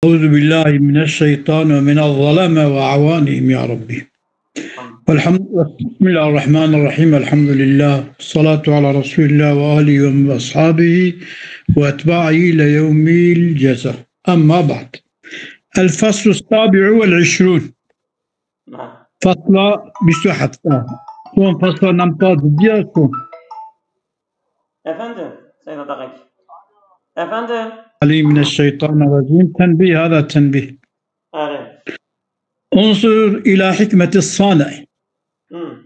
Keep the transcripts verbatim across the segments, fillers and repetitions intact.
أعوذ بالله من الشيطان ومن الظلمة وأعوانهم يا ربي. والحمد، بسم الله الرحمن الرحيم. الحمد لله. الصلاة على رسول الله وآله وأصحابه وأتباعه إلى يوم الجزاء. أما بعد. الفصل السابع والعشرون. Fasla bîst û heft. Son fasla nempa didiya son. Efendim, Sayın Atakank. Efendim? علي من الشيطان الرجيم. تنبيه، هذا تنبيه. Erê. انظر إلى حكمة الصانع. Hı.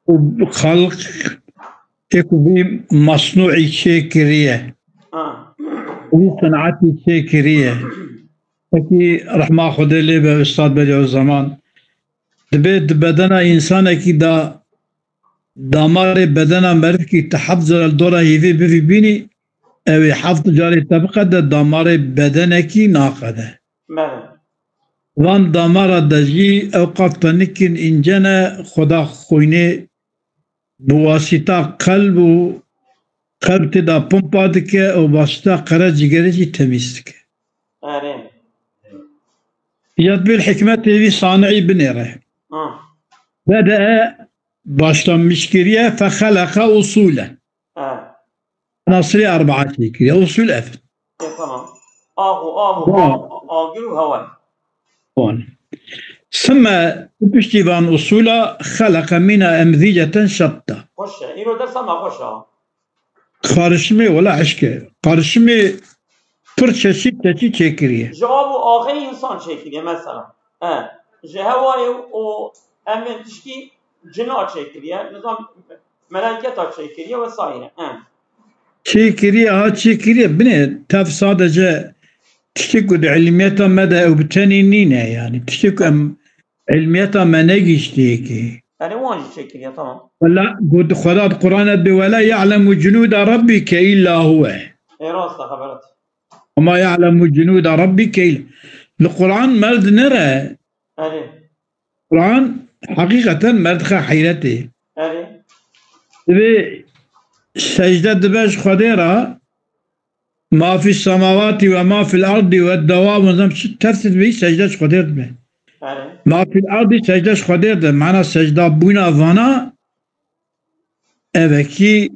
Û xalq ê ku vî masnûî çêkiriye. Ha. Vî senatî çêkiriye. Pekî rehma Xwedê lê be Ustad Bediüzzaman. Dibê di bedena însanekî de damarê bedena merivkî tu heft cara li dora hêvê bivî bînî, ew ê heft carê te biqede damarê bedenekî naqede. Belê. Van damara de jî ew qaf tenik in, înce ne, Xweda xwînê bi wasîta qelb û qelb tê de pompa dike û wasîta qere cîgerê jî temîz dike. Erê. Ya dibê li hikmetê vî sani'î binêre. Ha. Bede başlamış kiriye, fexeleqe usûlen. Ha. Nasirê erbaa çêkiriye. Usûl ev. E, tamam. Ax û av û Tamam. a-, agir û hewa. Wan. Sümme piştî van usûla xeleqe mîna emzîceten şetta. Xweş e. Îro dersa me xweş e. Karışımê wela eşke. Karışımê pir çeşit çeşit çêkiriye. Ji av û axê însan çêkiriye mesela. He. Ji hewayê û em ê tişkî cina çêkiriye. Nizam melayketa çêkiriye vesaire. He. Çêkiriye, ha çêkiriye. Binê tev sadece tiştê ku di ilmiyeta me de ew bi tenê nîne yani. Tiştê ku em ilmiyeta me negihiştiyekê. Yani wan jî çêkiriye, tamam. Wela got Xweda di Qur'anê de, "Ve la ya'lemu cunuda rabbike illa huve." E, rast e, xeberet. "Ve ma ya'lemu cunuda rabbike illa." Li Qur'an merd nere. Erê. Qur'an heqîqeten merd xe heyretê. Erê. Divê secde dibe ji Xwedê re, "Ma fis semawati ve ma fil ardi ve dewab", nizam çi tefsir dibî, secde ji Xwedê dibe. Erê. "Ma fil ardi", secde ji Xwedê dibe. Mana secda bûna vana evekî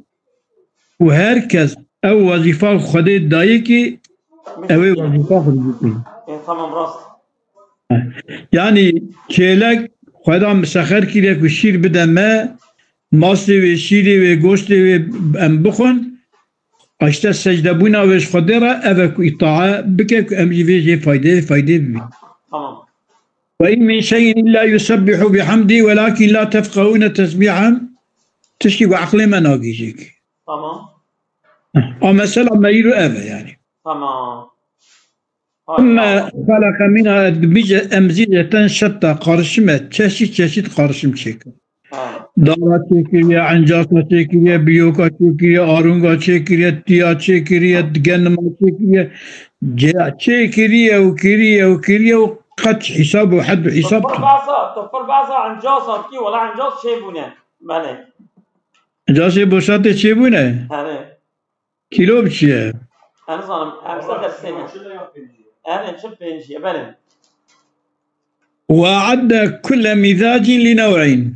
û her kes ew wezîfa Xwedê dayê kî ew ê wezîfa xwe bikî. E, tamam, rast. Yani çêlek Xweda misexer kiriye ku şîr bide me, masê wê, şîrê wê, goştê wê em bixwin. Aşte secdebûna wê ji Xwedê re ev e ku îtae bike ku em jî vê jê faydê, faydê bibîn. Tamam. "Ve in min şeyin illa yusebbihu bihamdi velakin la tefkahune tesbihahum." Tiştî ku eqlê me nagihîjê ki. Tamam. A mesela me îro ev e yani. Tamam. Sümme xeleqe mîna emzîceten şetta, karışım e, çeşit çeşit karışım çêkir. Ha. Dara çêkiriye, encasa çêkiriye, biyoka çêkiriye, arunga çêkiriye, tiya çêkiriye, genima çêkiriye, ce-, çêkiriye û kiriye û kiriye û qet hîsab û hed û hîsab Tu pir tune. Behsa, tu pir behsa encasa dikî, wela encas çêbûne. Belê. Encasê boşatê çêbûne? Erê. Kîlo bi çi ye? Ez nizanim, em ser dersê ne. Erê, çi pêncî ye, belê. "Ve adde kulle mizacin li nev'in."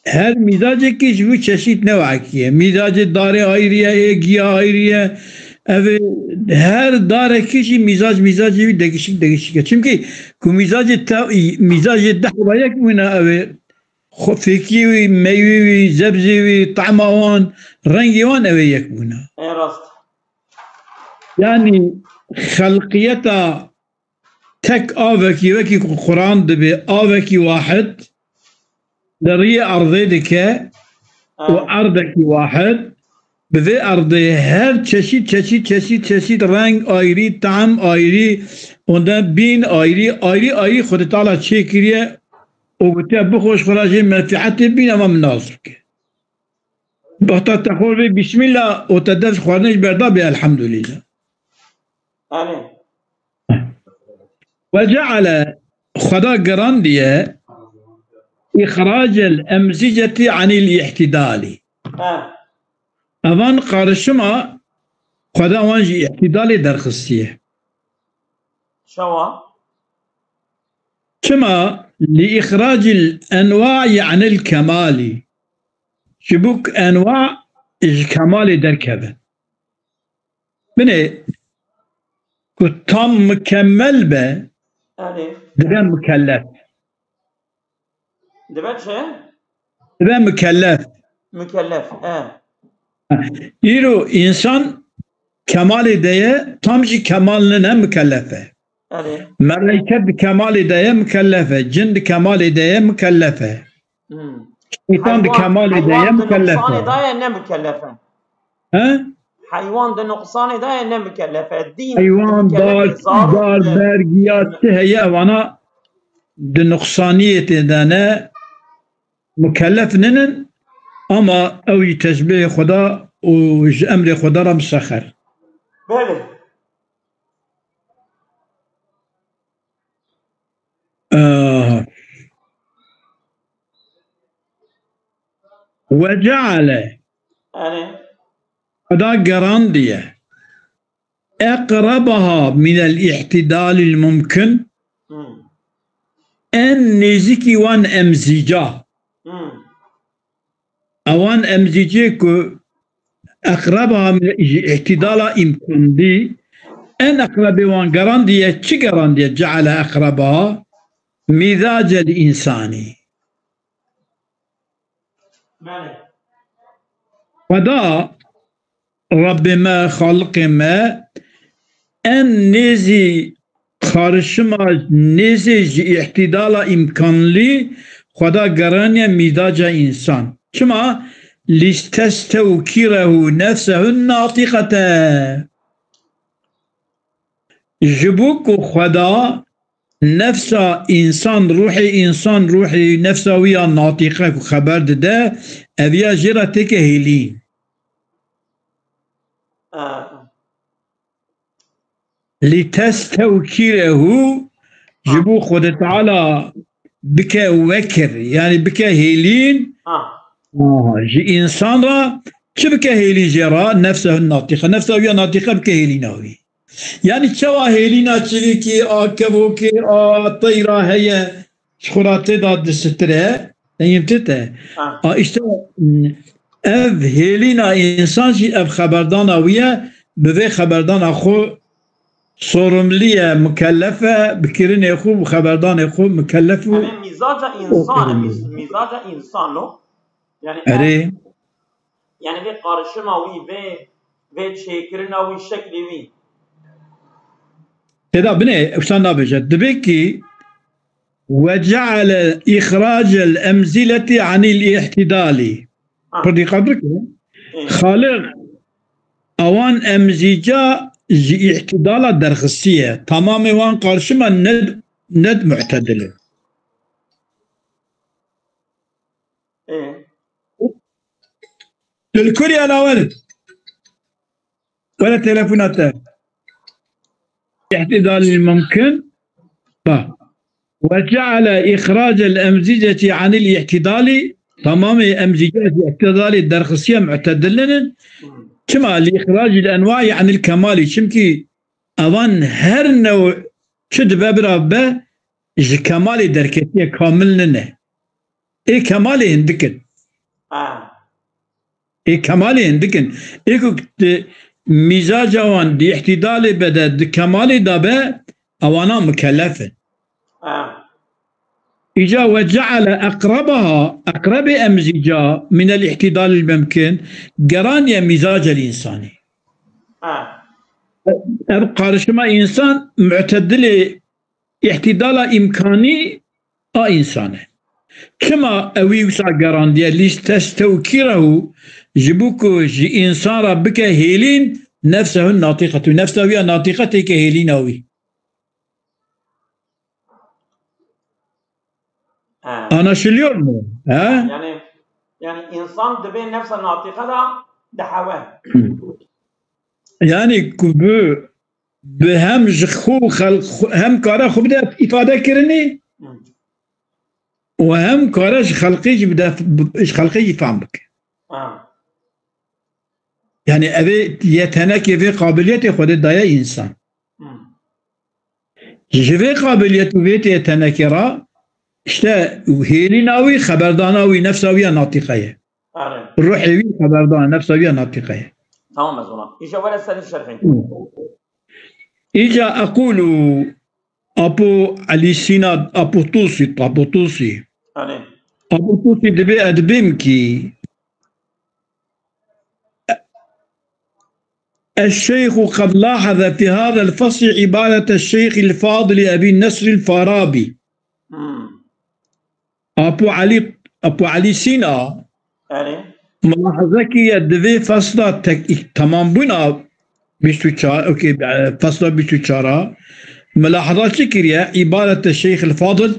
Her mizacekî ji wî çeşît newekî ye. Mizacê darê ayrî ye, ê giya ayrî ye. Ev ê her darekî jî mizac, mizacê wî degişik, degişik e. Çimkî ku mizacê te, mizacê deh heba yek bûne, ev ê xwe fêkiyê wî, meyvê wî, zebzê wî, tahma wan, rengê wan ew ê yek bûne. Ê rast. Yani xelqiyeta tek avekî, wekî ku Quran dibê, avekî wahid, li riyê erdê dike û Ha. erdekî wahid, bi vê erdê her çeşît, çeşît, çeşît, çeşît reng ayrî, tam ayrî, ondan bîn ayrî, ayrî, ayrî Xwedê Teala çêkiriye û gotiye, "Bixwe ji xwe re jê menfîetê bîn, eva min nas bike." Wexta te xwe vê bismillah û te dest xwarinê ji berda bê elhamdulillah. Erê. Ve ceale, Xweda girandiye îxracel emzicetî anîl îhtidalî. He. Evan qarişima Xweda wan ji îhtidalê derxistiye. Çawa? Çima? Li îxracil enwa'i anil kemalî. Ji bo ku enwa ji kemalê derkevin. Binê ku tam mukemmel be, Erê. dibe mukellef. Dibe çi? Dibe mukellef. Mukellef, e. Îro însan kemalê de ye, tam jî kemal nine, mukellef e. Erê. Meleyke di kemalê de ye, mukellef e. Cin di kemalê de ye, mukellef e. Hmm. Şeytan di Heywan, kemalê de ye, heywan di mukellef nuqsanê e. de ye, ne mukellef e. He? Heywan di nuqsanê de ye, ne mukellef e. Dîn Heywan, mukellef e, dar, zarok, dar, e, bergiya çi heye, evana di nuqsaniyê tê de ne, mukellef ninin, ama ew yî tesbihê Xweda û ji emrê Xweda re misexer. Belê. Ah. Ve ceale. Erê. Xweda gerandiye. Eqrebaha minel îhtidalil mumkin. Hmm. En nêzîkî wan emzîca. Hmm. Ewan emzîcê ku eqrebaha min ji îhtidala îmkandî, en eqrebê wan gerandiye, çi gerandiye? Ceale eqrebaha mîzacel însanî. Belê. Xweda, Rabbê me, Xaliqê me, en nêzî qarişima nêzê ji îhtidala îmkanlî Xweda geraniye mîzaca însan. Çima? Lîstestewkîrehu nefsehu natîqete. Ji bo ku Xweda nefsa însan, ruhê însan, ruhê nefsa wî ya natîqe ku xeber dide, eviya jê re têke hêlîn. Ah. Lîtestewkîrehu, ji bo Xwedê Teala bike wekir, yanî bike hêlîn, Ha. aha, ji însan re çi bike hêlîn jê re? Nefsehu natîqe. Nefsa wî ya natîqe bike hêlîna wî. Yanî çawa hêlîna çivîkê, a kevokê, a teyra heye, ji xwe re tê de disitire, heyîn tê te. Ha. A, îşte, ev hêlîna însan jî ev xeberdana wî ye, bi vê xeberdana xwe sorumlî ye, mukellef e, bi kirinê xwe, bi xeberdanê xwe mukellef û Yanî mîzaca însan, mîz-, mîzaca însan o. Yanî Erê. ev, yanî vê qarişima wî, vê, vê çêkirina wî, şeklê wî. Têda binê, ewsan nabêje. Dibê ki, "Ve ceale îxracel emzîletî anîl îhtidalî." Ha. Pir dîqet bike. Hı. Xaliq awan emzîca ji îhtidala derxistiye. Tamamê wan qarşima ned, ned mu'tedil e. Hı. Tu li kurî ye, lawel? Were telefona te. Îhtidalî mumkin. Ba. "Ve ceale îxracel emzîcetî anîl îhtidalî." Tamamê emzîca ji îhtidalê derxistiye, mu'tedil ninin. Çima? "Li îxracil enwaî anîl kemalî." Çimkî evan her new çi dibe bira be, ji kemalê derketiye, kamil nine. Ê kemalê hindik in. Ah. Ê kemalê hindik in. Ê ku di mîzaca wan di îhtidalê be de, di kemalê de be, ewana mukellef in. Ah. Îca "ve ceale eqrebaha", eqrebê emzîca, "minel îhtidalil mumkin", geraniye mîzacel însanî. Ah. Ev qarişima însan mu'tedilê îhtidala îmkanî a însan e. Çima ewî wisa gerandiye? "Lîstestewkîrehu", ji bo ku ji însan re bike hêlîn, "nefsehu natîqetu", nefsa wî ya natîqe têke hêlîna wî. Ha. Anlaşılıyor mu? Ha? Yani, yani insan dibe nefsa natîqe de dihewe. Yani ku bi, bi hem ji xwe xel-, hem kare xwe bide îfade kirinê Hı. û hem kare ji xelqê jî bide, ji xelqê jî fehm bike. Ha. Yani evê yetenekê vê qabiliyetê Xwedê daye însan. Hı. Ji vê qabiliyet û vê tê tenekê re, işte, hêlîna wî, xeberdana wî, nefsa wî ya natîqe ye. Are. Ruhê wî xeberdana, nefsa wî ya natîqe ye. Tamam, ez ona. Îja were serî şerhê. Îca eqûlu, Apo Elî Sîna, Apo Tûsî, Apo Tûsî. Are. Apo Tûsî dibê ez dibêm kî الشيخ قد لاحظ في هذا الفصل عبارة الشيخ الفاضل أبي النصر الفارابي. Hmm. Apo Elî, Apo Elî Sîna Erê. Milahaza kiriye di vê fesla tek-, temambûna bîst û çar, okey, e, fesla bîst û çar a. Milahaza çi kiriye? Îbarete Şeyxil Fadil,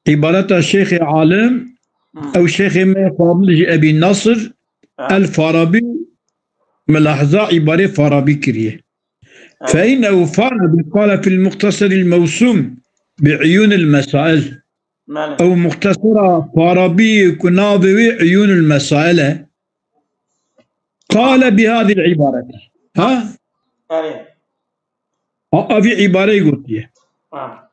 îbareta Şeyxê Alim, Hmm. ew Şeyxê me Fadil jî Ebî Nasir, Ha. El Farabi, milahaza îbarê Farabi kiriye. Evet. فإنه فارابي قال في المختصر الموسوم بعيون المسائل. Belê. Ew muxtesera Farabî ku navê wê Uyûnul Mesail e. Qale bihadîl îbaret. Ha? Erê. A, a vî îbareyê gotiye. Ha.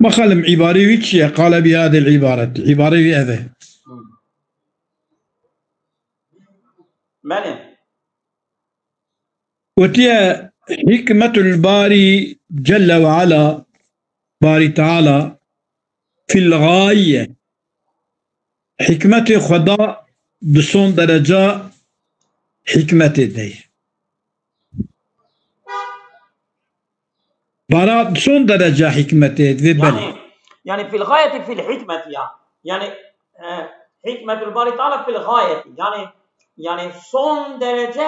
Bexelim îbareyê wî çi ye? Qale bihadîl îbaret. Îbareyê wî ev e. Hı. Belê. Gotiye, Hikmetul Barî Celle ve Ala, Barî Teala, fil gaye. Hikmetê Xweda di son dereca hikmetê de ye. Bara di son dereca hikmetê de, belê. Yani, yani fil gayeti fil hikmeti ya. Yani, e, Hikmetul Bari Teala fil gayeti. Yani, yani son derece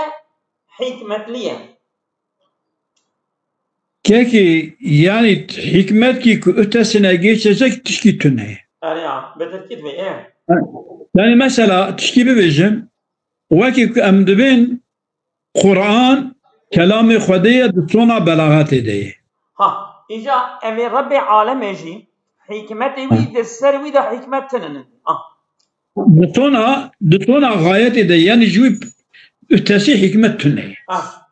hikmetli ye. Kekî, yani hikmet ki ku ötesine geçecek tişkî tune ye. Yani ya, beter kit ve, e. Yani mesela tişkî bibêjim, wekî ku em dibên Quran kelamê Xwedê ye, di sona belaxetê de ye. Ha, îca em ê Rebbê alemê jî hikmetê wî, di ser wî de hikmet tinin. Ah. Di sona, di sona xayetê de, yani ji wî ötesi hikmet tune ye. Ah.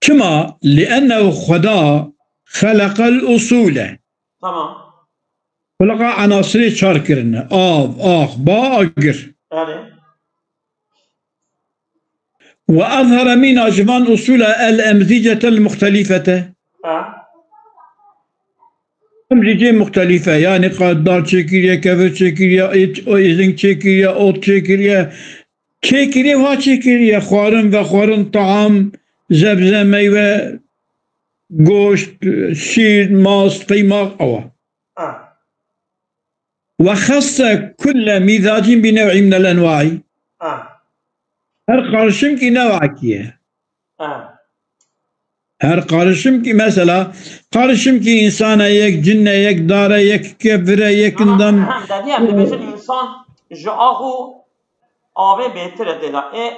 Çima? Liennehu Xweda xeleqel usûle. Tamam. Xeleqa enasirê çar kirine. Av, ax, ba, agir. Yani. Ve ezhere mîna ji van usûle el emzîcetel muxtelîfete. Ha. Em jî cê muxtelîfe, yani qat dar çêkiriye, kevir çêkiriye, êt-, êzing çêkiriye, ot çêkiriye, çêkiriye, ha çêkiriye, xwarin, vexwarin, taam, zebze, meywe, goşt, şîr, mast, qeymaq, ewa. Ha. Ve xesse kulle mîzacîn bi new'î minel enwaî. Ha. Her qarişimkî new'ekî ye. Ha. Her qarişimkî, mesela, qarişimkî însan e, yek cin e, yek dar e, yek kevir e, yek Aha, indam. Aha, dediye, dibêjin însan ji ax û avê bêtir e têda. Ê,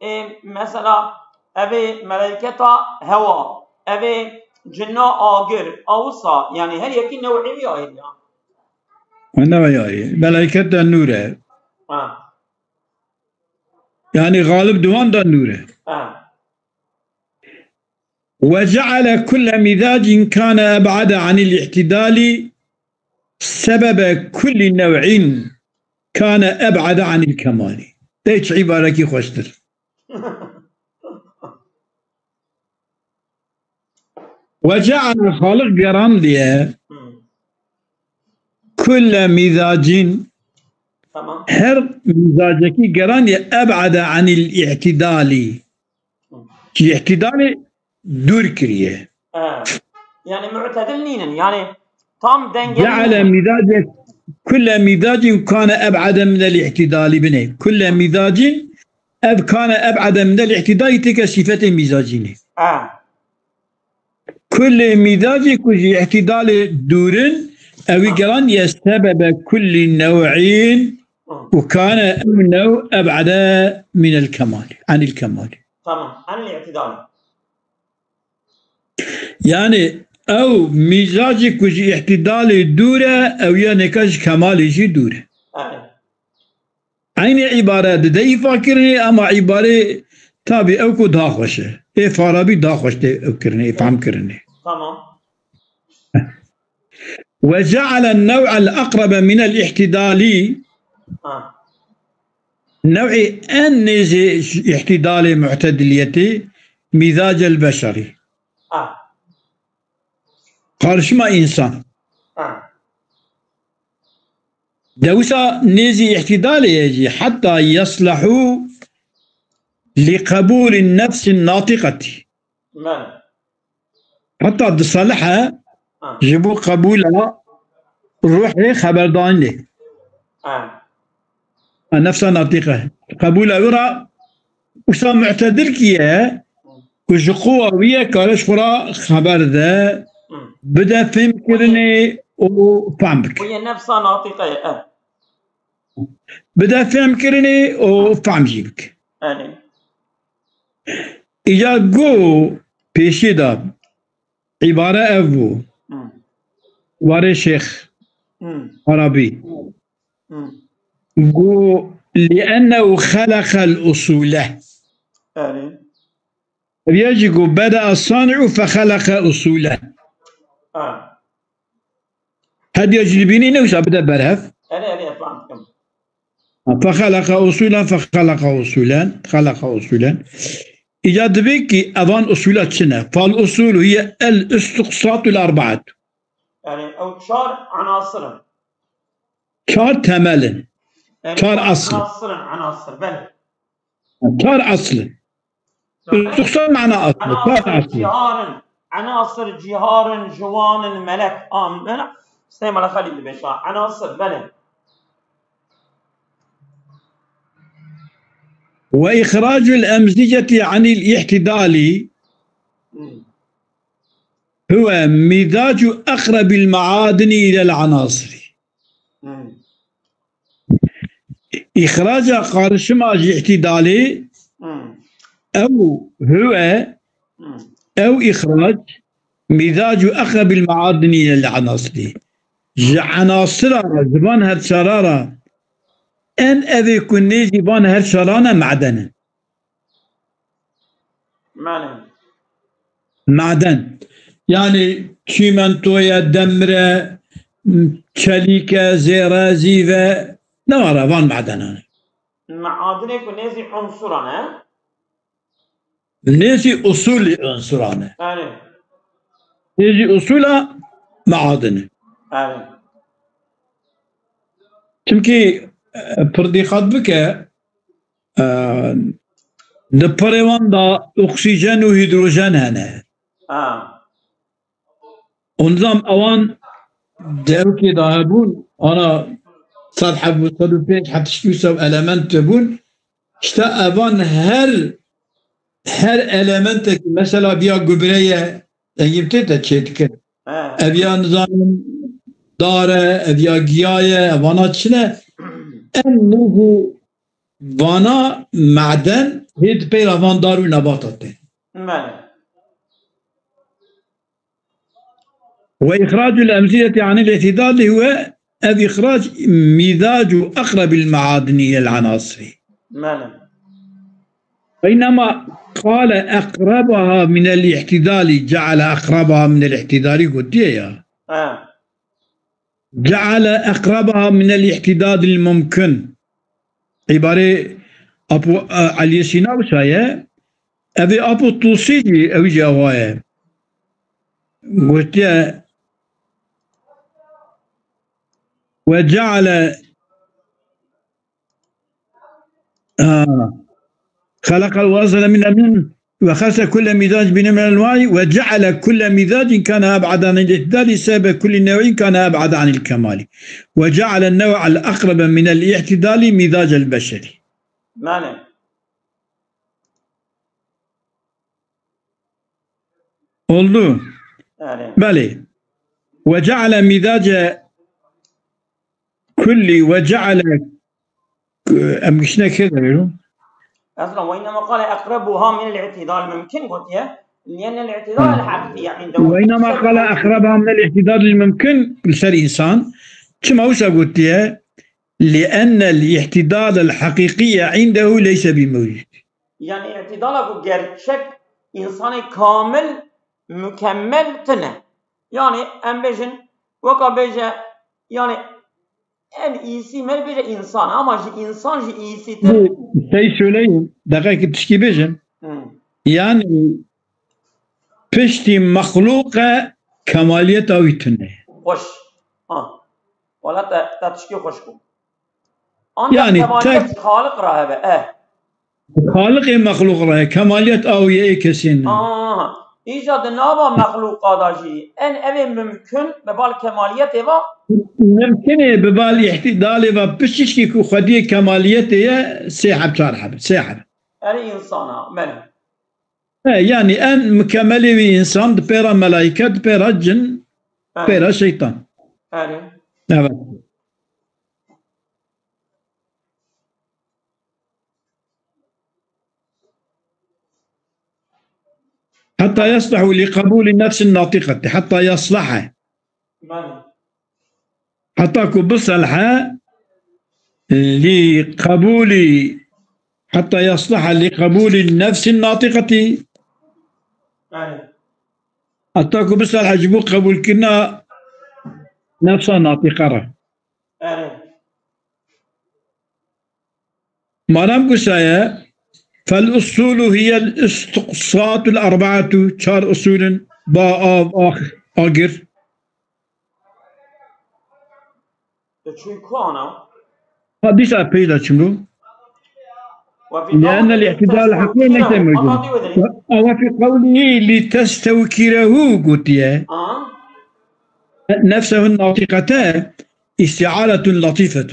ê, mesela, evê meleyketa hewa, evê cinna agir, awisa, yani her yekî new'ê wî ayrı ya. Ne ya? Meleyket de nûr e. Ha. Yani xalib di wan de nûr e. Ha. Ve ceale kulle mîzacin kane eb'ade anil îhtidali sebebe kulli nev'in kane eb'ade anil kemali. Te çi îbarekî xweştir. Ve ceale, Xaliq gerandiye, Hmm. Kulle mîzacin, Tamam. Her mîzacekî gerandiye eb'ade anil îhtidali. Ji îhtidalê dûr kiriye. Ha. Yani mu'tedil nînin. Yani tam dengeli Ceale nînin. Mîzace, kulle mîzacin kane eb'ade minel îhtidali bine. Kulle mîzacin ev kane eb'ade minel îhtidalî têke sîfetê mîzacînê. Ha. Kullê mîzacê ku ji îhtidalê dûr in, ewî Ha. Gerandiye sebebe kullî new'în Ha. Û kane ew new eb'ede minel kemalî, anil kemalî. Tamam. Anil îhtidalî. Yani ew mîzacê ku ji îhtidalê dûr e, ew ya nêka ji kemalê jî dûr e. Evet. Eynî îbare dide îfa kirinê, ama îbarê tabî ew ku daha xweş e. Ê Farabi daha xweş tê ew kirinê, ê fehm kirinê. Tamam. Ve ceale new'el akrabe minel ihtidali. Ha. New'ê en nêzê îhtidalê mu'tediliyetê mizacel beşerî. Ha. Qarşima însan. Ha. De wisa nêzî îhtidalê ye jî, heta yeslehû li qebûlî nefsî natiqetî. Belê. Heta disalihe Ha. ji bo qebûla ruhê xeberdanê. Ha. Ha, nefsa natiqe. Qebûla wira wisa mu'tedil kî ye, ku ji quwa wî ye kare ji xwe re xeber de, Hı. bide fêhmkirinê û fehm bike. Wî ye nefsa natiqe ye, e. Bide fêhmkirinê û fehm jî bike. Erê. Îca go pêşî de îbare ev bû. Hı. Warê Şêx Hı. Arabî. Hı. Go, "Liennehu xeleqel usûle." Erê. Ev ya jî go, "Beda sani'u fexeleqe usûle." Ha. Hediya jî dibînî ne wisa bide berhev. Erê, erê, fam dikim. Fexeleqe usûlen, fexeleqe usûlen, xeleqe usûlen. Îca dibê kî evan usûla çi ne? Fal usûlu hiye el istiqsatul arbaat. Yani ew çar anasir in. Çar temel in. Yani Çar çar asl. Anasir in, anasir, belê. Çar asl in. Tuxsan mana aslı, Enasir çar aslı. Cîhar in, enasir cîhar in, ciwan in, melek, am, ne, ne, Süleyman Xalil dibêje, enasir, belê. Ve ihracul emziceti anil ihtidali Hmm. huve mizacu akrabil maadini ilel anasiri. Hmm. Îxraca qarişima ji îhtîdalê, Hmm. ew huve, Hmm. ew îxrac, mîzacu eqrebil meadinî lil enasirî. Ji enasira re, ji van her çara re, en evê ku nêzî van her çaran e, meden in. Mane. Maden. Yani çîmento ye, demir e, çelîk e, zêre, zîv e, ne were van madenan e. Meadinê ku nêzî unsuran e? Nêzî usulî unsuran e. Erê. Nêzî usula meadin e. Erê. Çimkî, e, pir dîqat bike, e, di pirê wan de oksîjen û hîdrojen hene. Ha. Û nizam ewan di ewkê de hebûn, ana sed hebû, sed û pênc, heft, şeş element hebûn. Îşte evan her, her elementekî, mesela viya gubre ye, dengê tê te çêdikin. He. Ev ya nizanim dar e, ev ya giya ye, evana çi ne? En nû vana maden hê di peyra van dar û nebata tê. Mane. Ve îxracul emziyeti anil îhtidali huve, ev îxrac mîzacu eqrebil meadini ilel anasiri. Mane. Beynema qale eqrebaha minel îhtidali, ceale eqrebaha minel îhtidali gotiye ya. Ha. Ceale eqrebaha minel îhtidadil mumkin. Îbarê Apo, e, Eliyê Sîna wisa ye. Ev ê Apo Tusî jî, ew jî awa ye. Gotiye, "Ve ceale, ha, xeleqel wazene min emin ve xese kulle mizac bine minel vay ve ceale kulle mizacin kane eb'ad anil îhtidali sebe kulli nev'in kane eb'ad anil kemali. Ve ceale nev'el akrebe minel îhtidali mizacel beşeri." Mane. Oldu. Yani. Belê. Ve ceale mizace kulli ve ceale, em gişine kê de verin? Aslında, "Ve innema qale eqrebuha min el-i'tidal mümkün" gotiye. Li'enne el-i'tidal Ha. el-haqiqi, yani, Ve innema qale eqrebuha min el-i'tidal mümkün, li ser insan. Çima wisa gotiye? لأن الاعتدال الحقيقي عنده ليس بموجود. Yani, îtidala ku gerçek, însanê kamil, mukemmel tune. Yani, em bêjin, weka bêje, yani, en iyisi me bêje însan, ama ji însan jî iyisîtir. Bu şey söyleyeyim, dakika tişkî bêjin. Hı. Yani, piştî mexlûqe kemaliyeta wî tune. Xweş. Ha. Wala te, te tişkî xweş bû. Ancak Yani, kemaliyet tek Xaliq re hebe, eh. Xaliqê mexlûq re, kemaliyet a wî yê kesên ne. Aha. Îca di nava mexlûqa de jî, en ev ê mimkun bi bal kemaliyetê ve. Mimkun e bi bal îhtidalê ve piştişkî ku xwediyê kemaliyetê ye, sê heb, çar heb, sê heb. Erê însan a, belê. He, yani en mükemmelê wî însan, di pêra melaîke, di pêra cin, Erê. Pêra şeytan. Erê. Evet. حتى يصلح لقبول النفس الناطقة، حتى يصلح. Belê. Heta ku biselhe, e, li qebûlî, heta yasliha li qebûlî nefsî natiqetî. Erê. Heta ku biselhe ji bo qebûlkirina nefsa natiqe re. Erê. Madem ku şaye, فالأصول هي الاستقصاة الأربعة, çar usul in, ba, av, ax, agir. Tu çûyî ku ana? Ha, dîsa peyda çûm. وفي لأن الاعتدال الحقيقي ليس موجودا. وفي قوله لتستوكره gotiye. Ha? نفسه الناطقة استعارة لطيفة.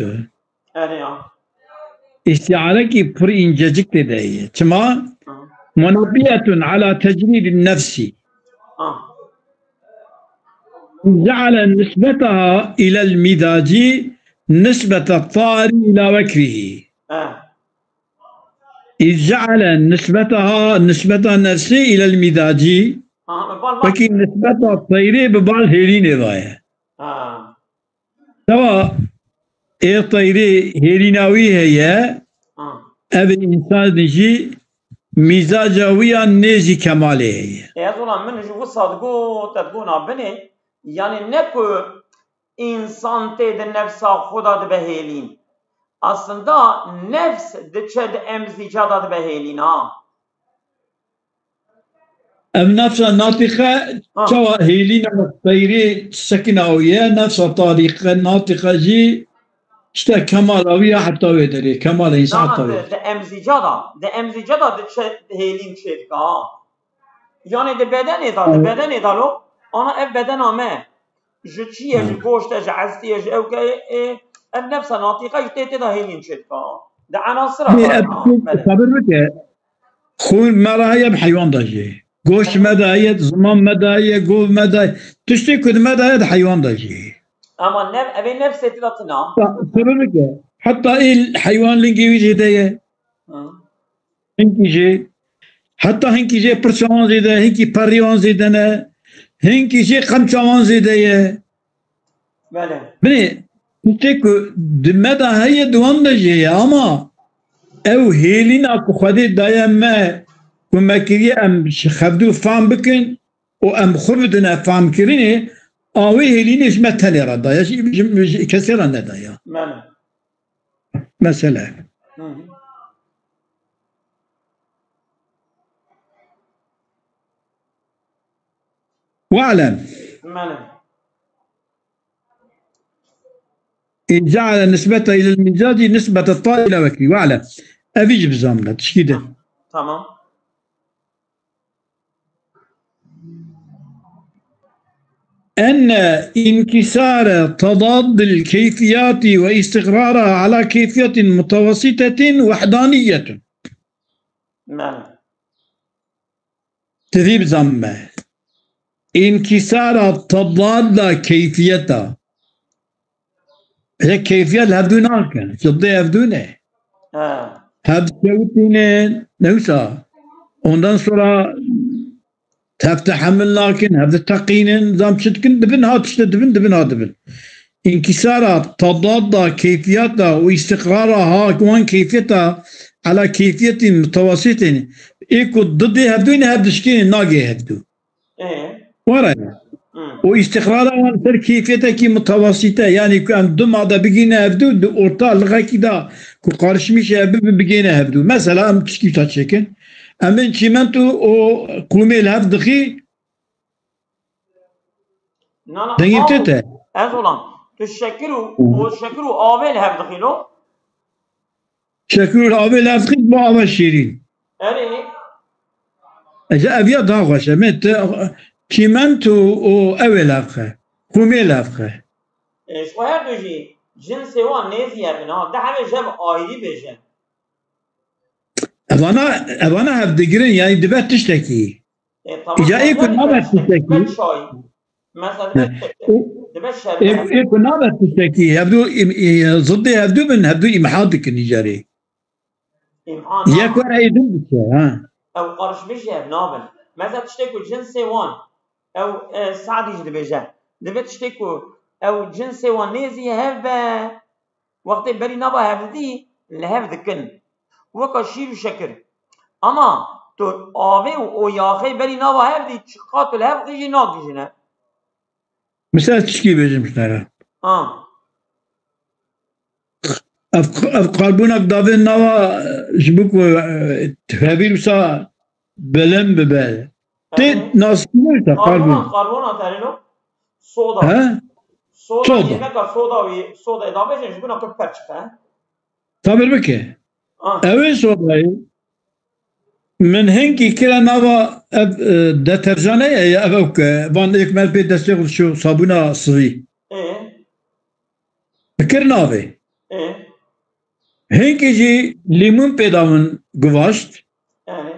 Erê ya. Îstiarekî pir încecik tê de ye. Çima? Hı. منبية على تجريد النفس. Ah. جعل نسبتها إلى المزاج نسبة الطائر إلى وكره. Eh. إذ جعل نسبتها، نسبة النفس إلى المزاج. Ah, bi bal ma- Peki nisbeta teyrê bi bal hêlînê ve ye. Ah. Teva ê teyrê hêlîna wî heye, Ha. Ev însan jî mîzaca wî ya nêzî kemalê heye. E, ez ola min ji wisa digot, te digot na binê, yanî ne ku însan tê di nefsa xwe de dibe hêlîn. Aslında nefs diçe di emzîca de dibe hêlîn, ha. Ev nefsa natîqe Ha. çawa hêlîna teyrê sekina wî ye, nefsa tarîqe, natîqe jî işte kemala wî ya heta wê derê, kemala însan heta wê. Di, di emzîca da, di emzîca da diçe hêlîn çêdike ha. Yanî di bedenê da, di bedenê da lo, ana ev bedena me. Ji çi ye, ji goşt e, ji estî ye, ji ewke ye, e, ev nefsa natîqe ji tê tê de hêlîn çêdike ha. Di enasira Bê da ev ya, belê. Sabir bike. Xûn me re heye, bi heywan de jî. Goşt me de heye, ziman me de heye, gov me de heye. Tiştê ku di me de heye, di heywan de jî. Ama nev, evê nefsê tê de tune. Sa-, sebebek e. Heta ê heywan lingê wî jê de ye. Hı. Hinkî jê. Heta hinkî jê pirça wan zêde, hinkî perî wan zêde ne. Hinkî jê qemça wan zêde ye. Belê. Binê, tiştê ku di me de heye, di wan de jî heye, ama ew hêlîna ku Xwedê daye me, ku me kiriye em ji xevdû fam bikin û em xwe bidine famkirinê, a wê hêlînê ji me tenê re daye, ji, ji, ji kesê re nedaye. Belê. Mesele. Hı hı. واعلم. Belê. إن جعل نسبته إلى المزاج نسبة الطائر إلى وكره. واعلم. Evî jî bizanme, tişkî din. Tamam. أن انكسار تضاد الكيفيات واستقرارها على كيفية متوسطة وحدانية. Belê. Tivî bizanme. Înkîsara tedada keyfiyeta. Hê keyfiyet li hevdû nakin. Ziddê hevdû ne. Ha. Hev şewitînin, ne wisa. Ondan sonra hev tehemil nakin, hev diteqînin, zam çi dikin, dibin ha tiştê dibin, dibin ha dibin. Înkîsara tedada keyfiyeta û îstiqrara ha wan keyfiyeta ela keyfiyetin mutewasitên ê ku didê hevdû ne hev dişkînin nagê hevdû. Ê. Were. Hı. Û îstiqrara wan ser keyfiyetekî mutewasite, yanî ku em du made bigîne hevdû, di orta lixekî de ku qarişmîşê hev bibe bigêne hevdû. Mesela em tişkî wisa çêkin. Em bên çîmento û qûmê li hev dixî, Na, na, dengê te te. Ez olan. Tu şekir û, Hı. û şekir û avê li hev dixî lo? Şekir û avê li hev dixî bo ava şêrîn. Erê. Ece ev ya daha xweş e. Me te çîmento û ew ê li hev xe. Qûmê li hev xe. E, ji xwe her du jî cinsê wan nêzî hev in ha. De hevê ji hev ayrî bêje. Evana, evana hev digirin, yani dibe tiştekî. E, tamam, Îca ê ku dibe, nabe dibe, tiştekî. Dibe çay. Mesela Ne. dibe, Ê, dibe ê, şerbet. Ê ku nabe tiştekî, hevdû im-, ê, ziddê hevdû bin, hevdû îmha dikin îcarê. Îmha Yek nabin. Were ê din diçe, ha. Ew qarişmîş jî hev nabin. Mesela tiştê ku cinsê wan, ew, e, Sadî jî dibêje. Divê tiştê ku ew cinsê wan nêzî hev be, Wextê berî nava hevdî li hev dikin. Weka şîr û şekir. Ama tu avê û o yaxê berî nava hevdî çiqa tu li hev qijî nagijîne. Misal tişkî bêjim ji te re. Ha. Ev, ev karbonak davên nava ji bo ku, e, hevîr wisa bilind bibe. Tê Erê. Naskînin te Karbon, karbon. Karbonat erê lo. Soda. He? Soda Soda. Yemeka soda wî, soda ê davêjin ji bona ku perçiqe. Sabir bike. Ah. Ew ê sodayê min hinkî kire nava ev, e, deterjanê ye ya ev ew ke van êk mer pê destê xwe dişo sabûna sivî. Ê. Bikir navê. Ê. Hinkî jî lîmûn pê da min guvaşt. Erê.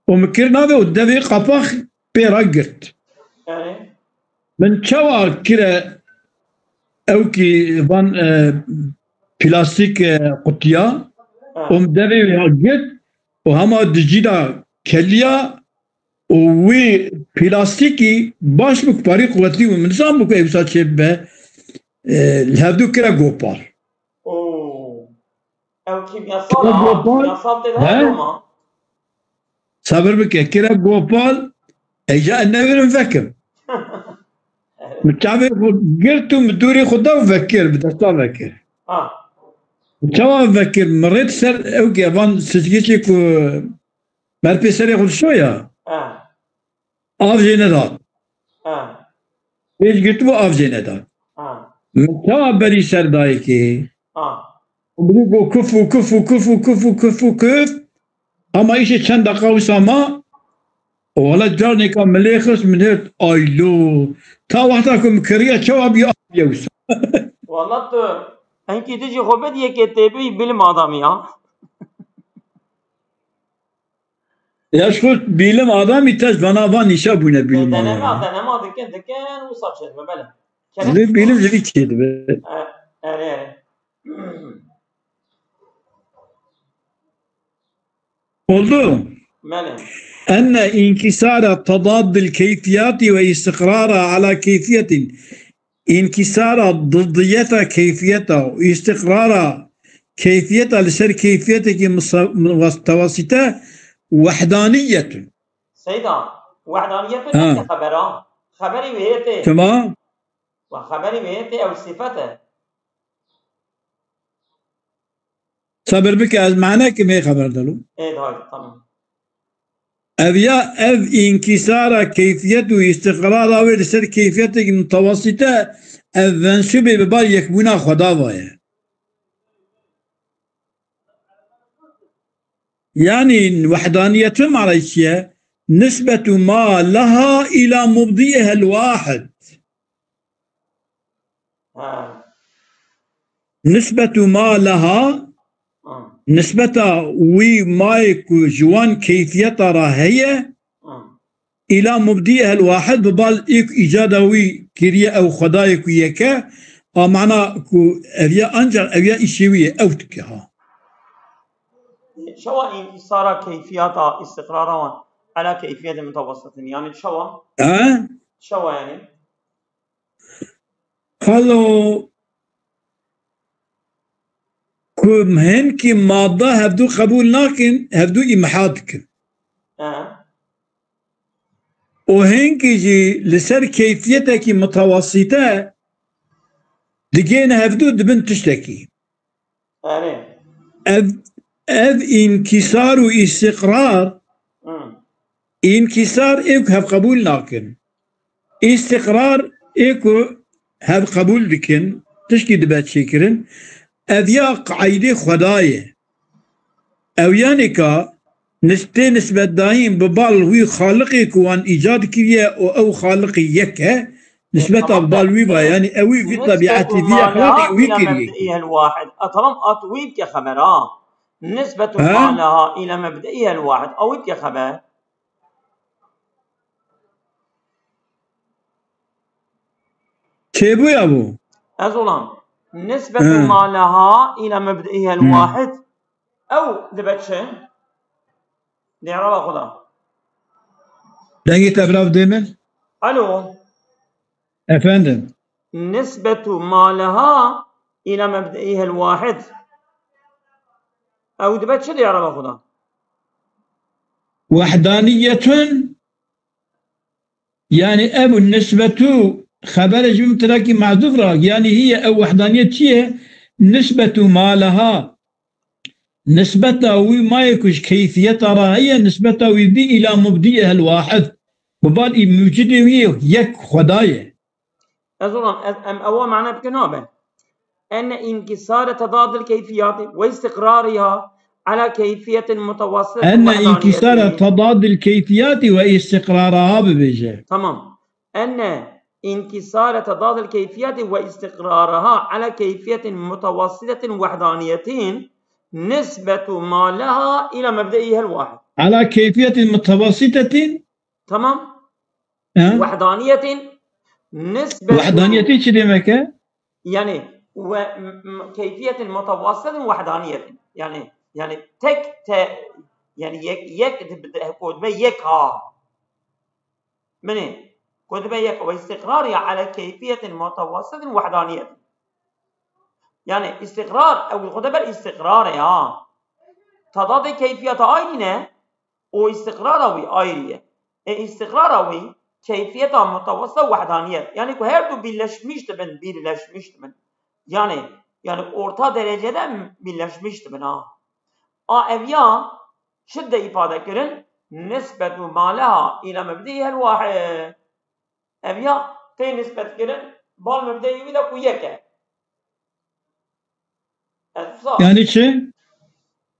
Û min kir navê û devê qapax pê re girt. Erê. Min çawa kire ewkî van, e, plastîk, e, qutiya Ha. û min devê wê girt û hema di cî de keliya û wî plastîkî baş bû, parî quwetlî bû. Min nizanbû ku ê wisa çê bibe, e, li hevdû kire gopal. Oo. Ew kîmyasal Kire a, gopal, kîmyasal tê de he? Hema. Sabir bike, kire gopal, êca ez nevirim vekim. Min çavê xwe girt û min dûrê xwe da û vekir, bi desta vekir. Ha. Çawa vekir? Min rêt ser ew ke van sizgêçê ku Mer pê serê xwe dişo ya. Ha. Av jê nedat. Ha. Pêş girtibû av jê nedat. Ha. Min çawa berî ser dayikê? Ha. Û bidî got kuf û kuf û kuf û kuf û kuf û kuf. Ama îşê çend deqa wisa ma. Û wala carnêka min lê xist, min hêt, aylo. Ta wexta ku min kiriya çawa bî av bîye wisa. Wala tu enkî tu jî xwe bidî yekê tê bî bilim adamî ya. Ya ji xwe bîlim adamî te ji vana van nîşa bûne bîlim Deneme, adamî. denema dikin, dikin, wisa çêdibe, bele. Kerem Vê bîlim ji vî çêdibe. E, erê, erê. Oldu. Bele. Enne inkisara tadaddil keyfiyati ve istiqrara ala keyfiyetin. Înkîsara diddiyeta keyfiyeta û îstiqrara keyfiyeta li ser keyfiyetekî misa-, mutewasîte wehdaniyetun. Seyda, wehdaniyetun Ha. ne xebera? Xeberî wê tê. Çima? Ve xeberî wê tê ew sifet e. Sabir bike, ez mane kim hê xeber dalo. Ê, hayır, tamam. Ev ya, ev înkîsara keyfiyet û îstiqrara wê li ser keyfiyetekî mutewasîte, ev mensûbê bi bar yekbûna Xweda ve ye. Yanî wehdaniyetun manayê çi ye? Nisbetu ma leha ila mubdiyehel wahid. Ha. Nisbetu ma leha, Ha. nisbeta wî mayê ku ji wan keyfiyeta re heye, Ha. ila mubdiyehel wahid, bi bal ê ku îcada wî kiriye ew Xwedayê ku yek e, a mana ku ev ya, ancak ev ya îşê wî ye, ew dike ha. Çawa înkîsara keyfiyata îstiqrara wan ela keyfiyetê mutewesitin? Yanî çawa? He? Çawa yanî? Alo. Ku hinkî madde hevdû qebûl nakin, hevdû îmha dikin. He. Û hinkî jî li ser keyfiyetekî mutewesîte digihêne hevdû dibin tiştekî. Erê. Ev, ev înkîsar û îstiqrar, Hmm. înkîsar ê ku hev qebûl nakin. Îstiqrar ê ku hev qebûl dikin, tişkî dibe çêkirin. Ev ya qaîdê Xwedayê. Ew yanê ka nis-, tê nisbetdayîn bi bal wî Xaliqê ku wan îcad kiriye û ew Xaliqê yek e, nisbeta bi bal wî va, yanî ew wî vî tebiatê vî exlaqê wî kiriye. E, tamam, at wî bike xeber, ha. Nisbetu ma leha île mebdeîhel wahid. A wî bike xeber. Çêbûya bû. Ez olan. Nisbetu ma leha île mebdeîhel wahid. Ew dibe çi? Dêra xwe da. Dengê te birav dê min. Alo. Efendim. Nisbetu ma leha île mebdeîhel wahid. Ew dibe çi dêra xwe da? Wahdaniyetun. Yani ev nisbetu xebere ji min tirakî mehzûf ra. Yani hiye ew wahdaniyet çi ye? Nisbetu ma leha. Nisbeta wî mayê ku ji keyfiyeta re heye, nisbeta wî bî îla mubdiyehel wahid. Bi bal î mucidê wî yek Xwedayê. Ez olam, ez, em ewa mane bike nabe. Enne inkisare tedadil keyfiyatî ve istiqrariha ala keyfiyetin mutewassit. Enne inkisare tedadil keyfiyatî ve istiqraraha bibêje. Tamam. Enne inkisare tedadil keyfiyatî ve istiqraraha ala keyfiyetin mutewassitetin wehdaniyetin nisbetu ma leha ila mebdeihel wahid. Ala keyfiyetin mutewassitetin. Tamam. He? Wehdaniyetin nisbetu. Wehdaniyetin çi demek e? Yani, we, m, m, keyfiyetin mutewassitetin wehdaniyetin. Yani, yani tek te, yani yek, yek, kotbe yek ha. Minê, kotbe yek ve istiqrar ya ala keyfiyetin mutewassitetin wehdaniyetin. Yani, istiqrar, ew xwe de ber istiqrar e ha. Tadadê keyfiyeta aynî ne? Û îstiqrara wî ayrî ye. Ê îstiqrara wî keyfiyeta mutewesita wehdaniyet. Yani ku her du birleşmiş dibin, birleşmiş dibin. Yani, yani orta derecede birleşmiş dibin ha. A ev ya çi de îfade kirin? Nisbetu ma leha ila mebdihel wahid. Ev ya tê nisbet kirin, bal mebdeyê wî de ku yek e. Ez wisa. Yani çi?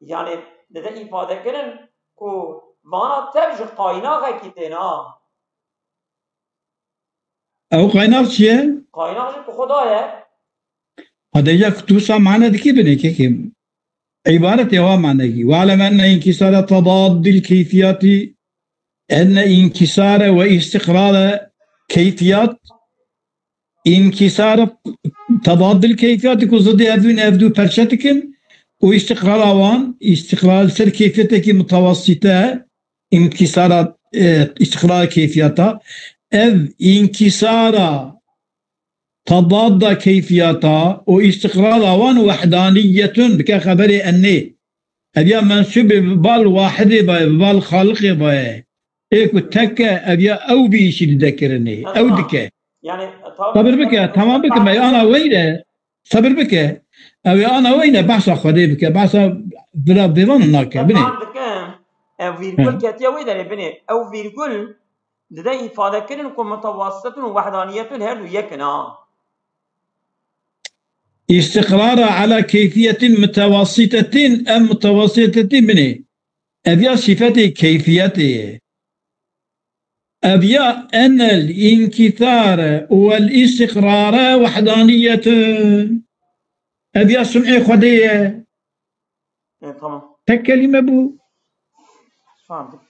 Yani dide îfade kirin ku vana tev ji qaynaxekî têna. Ew qaynax çi ye? Qaynax jî ku Xuda ye. Hade ya ku tu wisa mane dikî binê kekê. Îbaretê wa manekî. We'lem enne inkisare tadaddil keyfiyatî, enne inkisare ve istiqrare keyfiyat, inkisare tadaddil keyfiyatî ku zidê ev du ne, ev du perçe dikin û istiqrara wan, istiqrar ser keyfiyetekî mutewasite, inkisara, e, istiqrar keyfiyata, ev inkisara tadadda keyfiyata û îstiqrara wan wehdaniyetun bike xeberê ennê. Ev ya mensûbê bi bal wahidê ve, bi bal Xaliqê ve ye. Ê ku tek e, ev ya ew vî îşî dide kirinê. Ew dike. Yani, tamam. Sabir bike, tamam bike, me ana weyre. Sabir bike. Ew ê ana weyne behsa Xwedê bike. Behsa vira vêvan nake. Binê. Dikim, ev vîrgul ketiye wê derê binê. Ew vîrgul dide îfade kirin ku mutewasitun û wehdaniyetun her du yek in ha. Îstiqrara ala keyfiyetin mutewasitetin, em mutewasitetin binê. Ev ya sifetê keyfiyetê ye. Ev ya enel inkisare û el istiqrare wehdaniyetun. Ev ya sun'ê Xwedê ye. E, tamam. Tek kelîme bû. Tamam.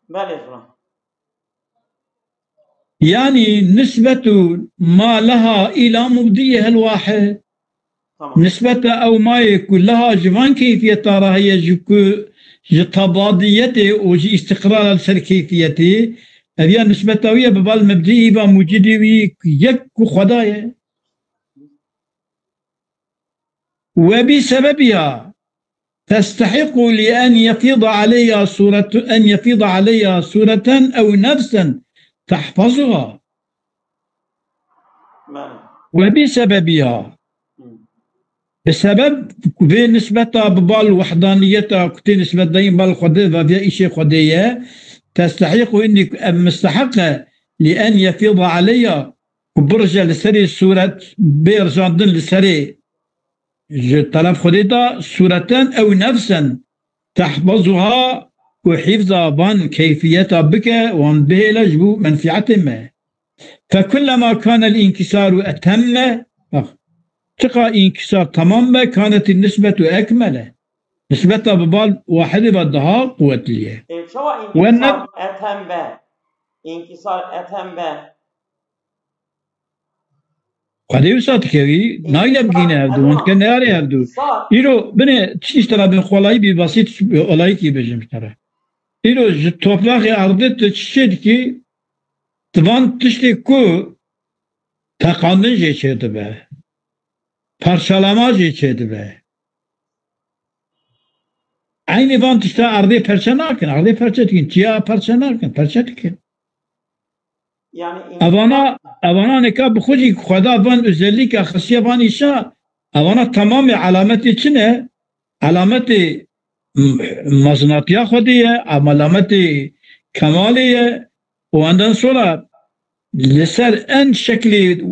Belê, tamam. Yanî nisbetu ma leha ila mubdiyehel wahid. Tamam. Nisbeta ew mayê ku leha ji van keyfiyeta re heye, ji ku ji tadadiyetê û ji îstiqrara li ser keyfiyetê, ev ya nisbeta wî ye bi bal mebdî îva mucidî wî yek ku Xweda ye. وبسببها تستحق لأن يفيض عليها سورة، أن يفيض عليها سورة أو نفسا تحفظها. Belê. وبسببها. Hı. Bi sebeb vê nisbeta bi bal wehdaniyeta ku tê nisbet dayîn bal Xwedê ve vê îşê Xwedê ye, testehîq û inî em misteheq e li en yefîda aleyha, ku birije li serê sûret, bê rijandin li serê ji telef Xwedê de, sûreten ew nefsen tehfazuha, ku hîfza van keyfiyeta bike, wan bihêle ji bo menfîetê me. Fekullema kanel înkisaru etemme, bak, çiqa înkisar temam be, kanetî nisbetu ekmele. Nisbeta bi bal wahidê ve daha quwetlî ye. Ê, çawa Wenne- înkisar etem be? Înkisar etem be. Xwedê wisa dikevî, nayle bigîne hevdu, hûn dike neyarê hevdu. Îro, binê, tiştî ji te re bin xwelayî bî, basît olayîkî bêjim ji te re. Îro ji topraxê erdê tu çi çê dikî, tu van tiştê ku teqandin jê çêdibe, parçalama jê çêdibe. Eynî van tişta erdê perçe nakin, erdê perçe dikin, çiya perçe nakin, perçe dikin. Yani Evana, evana neka bi xwe jî Xweda van özellik ya xisiye van îşa, evana tamamê alametê çi ne? Alametê m-, mezinatiya Xwedê ye, alametê kemalê ye. Û ondan sonra li ser en şeklê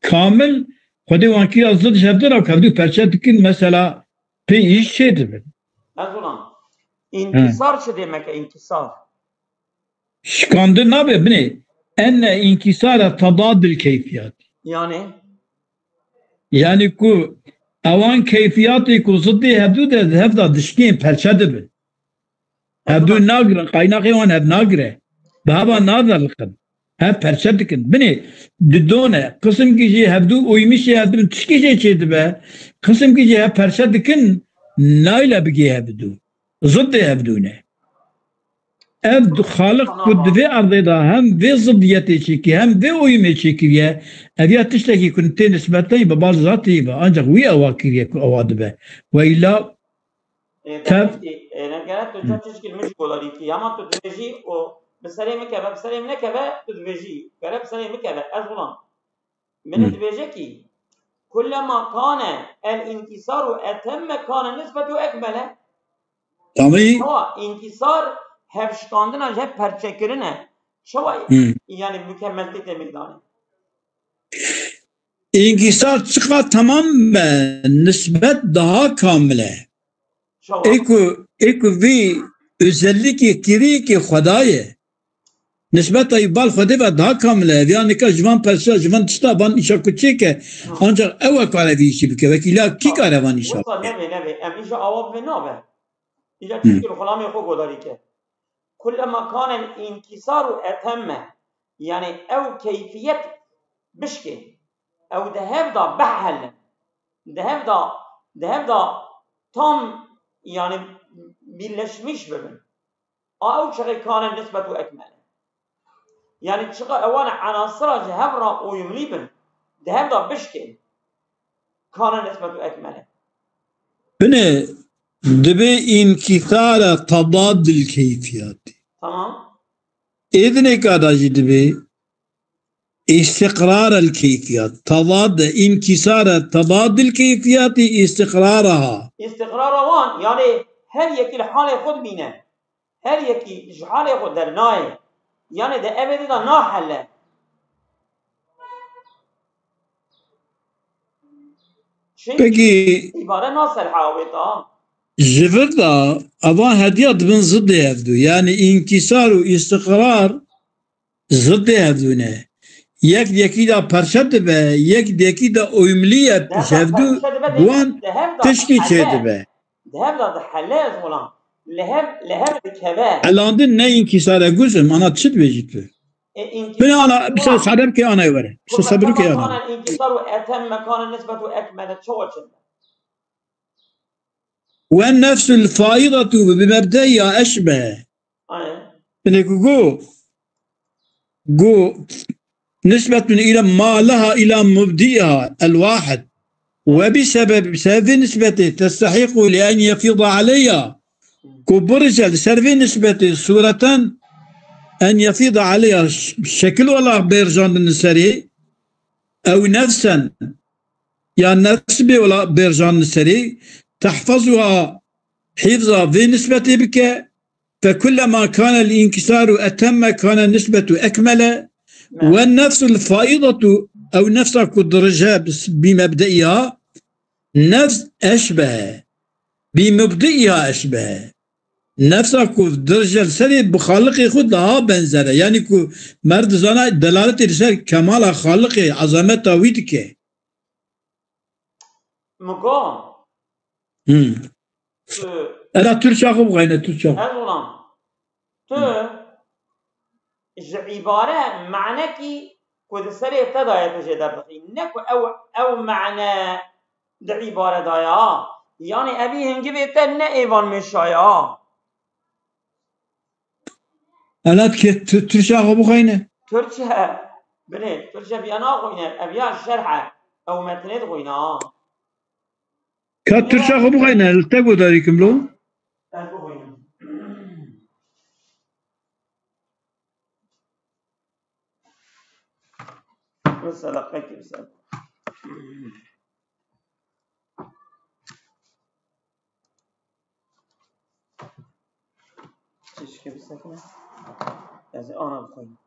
kamil Xwedê wan kiriya zid ji hevdu re, hevdu perçe dikin, mesela pê îş çê dibin. Ez ulan, He. İnkisar çi demek e, inkisar? Şikandin nabe, binê. Enne inkisara tadadil keyfiyat. Yani? Yani ku ewan keyfiyatê ku ziddê hevdu de, hevda dişkên perçe dibin. Hevdu nagrin, qaynaqê wan hev nagire. Bi heva nadeliqin. Hev perçe dikin. Binê, didone. Qisimkî jî hevdu uymişê hevdu tişkî jê çêdibe. Qisimkî jî hev perçe dikin, nayle bigê hevdu. Ziddê hevdu ne. Ev Xaliq ku di vê erdê de hem vê ziddiyetê çêkiriye, hem vê uyumê çêkiriye, ev ya tiştekî ku tê nisbeteyî bi bal zatê ve, ancak wî ewa kiriye ku ewa dibe. Weyla Ê, Tev- demek ki, ê, ne gere tu Hı. çi çişkil min ji godarî kî. Hema tu dibêjî û bi serê min keve, bi serê min nekeve, tu dibêjî. Gere bi serê min keve, ez ulan. Min Hı. dibêje kî, kullema kane el inkisaru etemme kane nisbetu ekmele. Tamî. Çawa inkisar hevşikandina ji hev perçekirin e. Çawa Hı. yani mükemmeltê tê min dane? Înkîsar çiqa temam be, nisbet daha kamil e. Çawa? Ê ku, ê ku vî özellikê kirî ki Xweda ye. Nisbeta wî bal Xwedê ve daha kamil e. Ev ya nika ji van persa, ji van tişta, van îşa ku çêke, Hı. ancak ew e kare vî îşî bike. Wekî la kî kare van îşa Wisa bike? Nebe, nebe. Em îşa awa bi nabe. Îşa Hı. çişkil xulamê xwe godarî ke. Kullema kanel inkisaru etemme. Yani ew keyfiyet bişkê. Ew di hev de behele. Di hev de, di hev de tam, yani birleşmiş bibin. A ew çiqê kane nisbetu ekmele. Yani çiqa ewan enasira ji hev re uyumlî bin. Di hev de bişkê. Kane nisbetu ekmele. Binê, dibê inkisara tadadil keyfiyatî. Tamam. Êdinê ka da jî dibê istiqrar el keyfiyat. Tadad, inkisara tadadil keyfiyatî istiqraraha. Îstiqrara wan, yani her yekî li halê xwe dibîne. Her yekî ji halê xwe dernayê. Yani de evê de nahele. Çi? Peki, îbare naselha wê ta. Ji vir de eva hediya dibin zidê hevdu. Yani inkisar û istiqrar zidê hevdu ne. Yek yekî de perçe dibe, yek yekî de uyumlî ye, ji hevdu wan tişkî çê dibe. Di hev de dihele ez olam. Li hev, li hev dikeve. Elandin ne inkisare guzim, ana çi dibêjî tu? E, inkisar Bine ana, bir şey sade bir şey ana vere. Bir şey sabır ki ana. Inkisar û etem mekane nisbetu ekmele, çawa çi? Ve nefsul faidatu bi mebdeya eşbe. Aynen. Bine ku go, go nisbetun ila ma leha ila mubdiha el wahid. Ve bi sebeb, sebeb vê nisbetê testehiqu li en yefîda aleyha. Ku birije li ser vê nisbetê sureten en yefîda aleyha, ş-, şekil olarak bêrjandin li serê, ew nefsen, ya nefs bê ola bêrjandin li serê, tehfezuha, hîfza vê nisbetê bike, fekullema kane l-inkisaru etemme kane nisbetu ekmele, ve nefsul faidetu, ew nefsa ku dirije bi, bi mebdeiha, nefs eşbehe, bi mubdiiha eşbehe. Nefsa ku dirije li serê bi xaliqê xwe daha benzer e. Yanî ku mer dizana delaletê li ser kemala xaliqê, ezameta wî dike. Mugo, Hmm. tu Era Türkçe xwe bixeyne, Türkçe xwe. Erdoğan, tu ji îbare manekî ku di serê te daye tu jê derdixî. Ne ku ew, ew mane di îbare daye ha. Yanî evî hingivê te ne êvan mêşaye ha. Elat ke tu-, Türkçe xwe bixeyne. Türkçe. Binê, Türkçe viya naxwîne. Ev ya şerh e. Ew metnê dixwîne ha. Ka Türkçe xwe bixeyne, li te godarî kim lo? Ez bixwînim. Mesela qekî mesela. Çeşke bisekine. Ez ê ana bixwînim.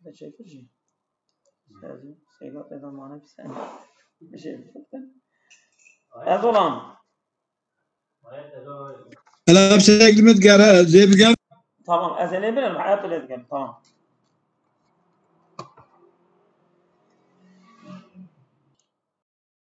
Teşekkür ederim. Seyda, Seyda mane bir sen. Bir şey bisektin. Erdoğan. Ela bir şey eklemek gere, zê bigem. Tamam, ez ê lê birim, hayat lê dikim, tamam.